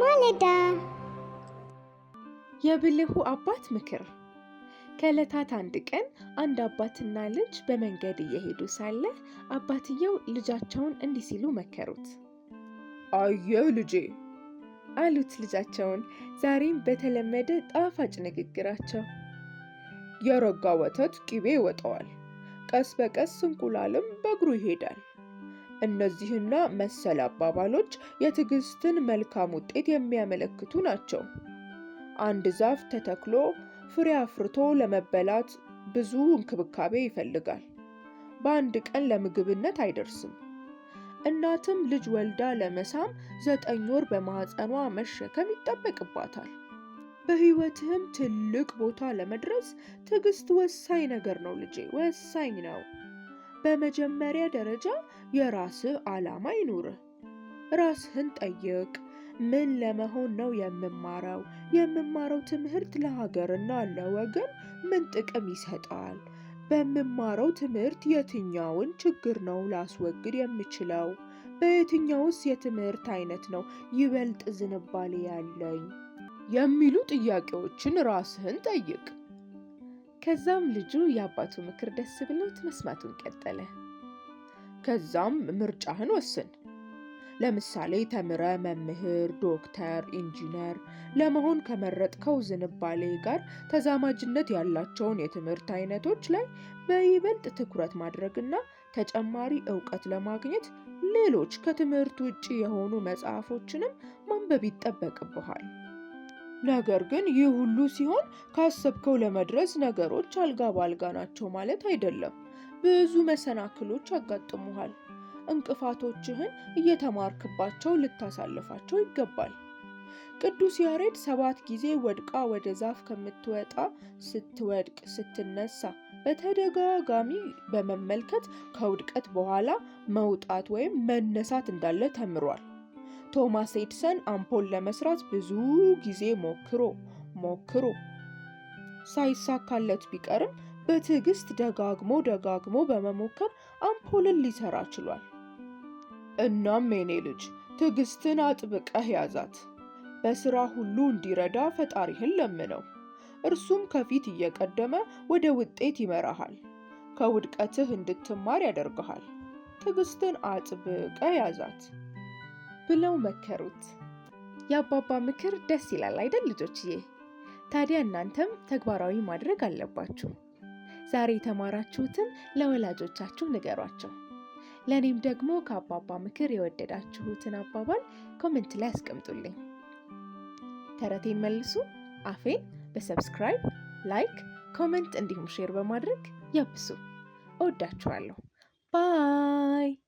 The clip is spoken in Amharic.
ማለዳ። የብልሁ አባት ምክር። ከዕለታት አንድ ቀን አንድ አባትና ልጅ በመንገድ እየሄዱ ሳለ አባትየው ልጃቸውን እንዲህ ሲሉ መከሩት። አየህ ልጄ አሉት ልጃቸውን ዛሬም በተለመደ ጣፋጭ ንግግራቸው። የረጋ ወተት ቅቤ ይወጣዋል፣ ቀስ በቀስ እንቁላልም በእግሩ ይሄዳል። እነዚህና መሰል አባባሎች የትዕግስትን መልካም ውጤት የሚያመለክቱ ናቸው። አንድ ዛፍ ተተክሎ ፍሬ አፍርቶ ለመበላት ብዙ እንክብካቤ ይፈልጋል። በአንድ ቀን ለምግብነት አይደርስም። እናትም ልጅ ወልዳ ለመሳም 9 ወር በማህፀኗ መሸከም ይጠበቅባታል። በሕይወትህም ትልቅ ቦታ ለመድረስ ትዕግስት ወሳኝ ነገር ነው ልጄ፣ ወሳኝ ነው። በመጀመሪያ ደረጃ የራስህ ዓላማ ይኑርህ። ራስህን ጠይቅ። ምን ለመሆን ነው የምማረው? የምማረው ትምህርት ለሀገርና ለወገን ምን ጥቅም ይሰጣል? በምማረው ትምህርት የትኛውን ችግር ነው ላስወግድ የምችለው? በየትኛውስ የትምህርት አይነት ነው ይበልጥ ዝንባሌ ያለኝ? የሚሉ ጥያቄዎችን ራስህን ጠይቅ። ከዛም ልጁ የአባቱ ምክር ደስ ብሎት መስማቱን ቀጠለ። ከዛም ምርጫህን ወስን። ለምሳሌ ተምረህ መምህር፣ ዶክተር፣ ኢንጂነር ለመሆን ከመረጥከው ዝንባሌ ጋር ተዛማጅነት ያላቸውን የትምህርት አይነቶች ላይ በይበልጥ ትኩረት ማድረግና ተጨማሪ እውቀት ለማግኘት ሌሎች ከትምህርት ውጪ የሆኑ መጽሐፎችንም ማንበብ ይጠበቅብሃል። ነገር ግን ይህ ሁሉ ሲሆን ካሰብከው ለመድረስ ነገሮች አልጋ በአልጋ ናቸው ማለት አይደለም። ብዙ መሰናክሎች ያጋጥሙሃል። እንቅፋቶችህን እየተማርክባቸው ልታሳልፋቸው ይገባል። ቅዱስ ያሬድ 7 ጊዜ ወድቃ ወደ ዛፍ ከምትወጣ ስትወድቅ ስትነሳ በተደጋጋሚ በመመልከት ከውድቀት በኋላ መውጣት ወይም መነሳት እንዳለ ተምሯል። ቶማስ ኤዲሰን አምፖል ለመስራት ብዙ ጊዜ ሞክሮ ሞክሮ ሳይሳካለት ቢቀርም በትዕግስት ደጋግሞ ደጋግሞ በመሞከር አምፖልን ሊሰራ ችሏል። እናም የኔ ልጅ ትዕግስትን አጥብቀህ ያዛት። በስራ ሁሉ እንዲረዳ ፈጣሪህን ለምነው። እርሱም ከፊት እየቀደመ ወደ ውጤት ይመራሃል። ከውድቀትህ እንድትማር ያደርግሃል። ትዕግስትን አጥብቀህ ያዛት ብለው መከሩት። የአባባ ምክር ደስ ይላል አይደል ልጆችዬ? ታዲያ እናንተም ተግባራዊ ማድረግ አለባችሁ። ዛሬ የተማራችሁትን ለወላጆቻችሁ ንገሯቸው። ለእኔም ደግሞ ከአባባ ምክር የወደዳችሁትን አባባል comment ላይ አስቀምጡልኝ። ተረቴን መልሱ አፌን በ subscribe፣ like፣ comment እንዲሁም share በማድረግ ያብሱ። እወዳችኋለሁ። Bye።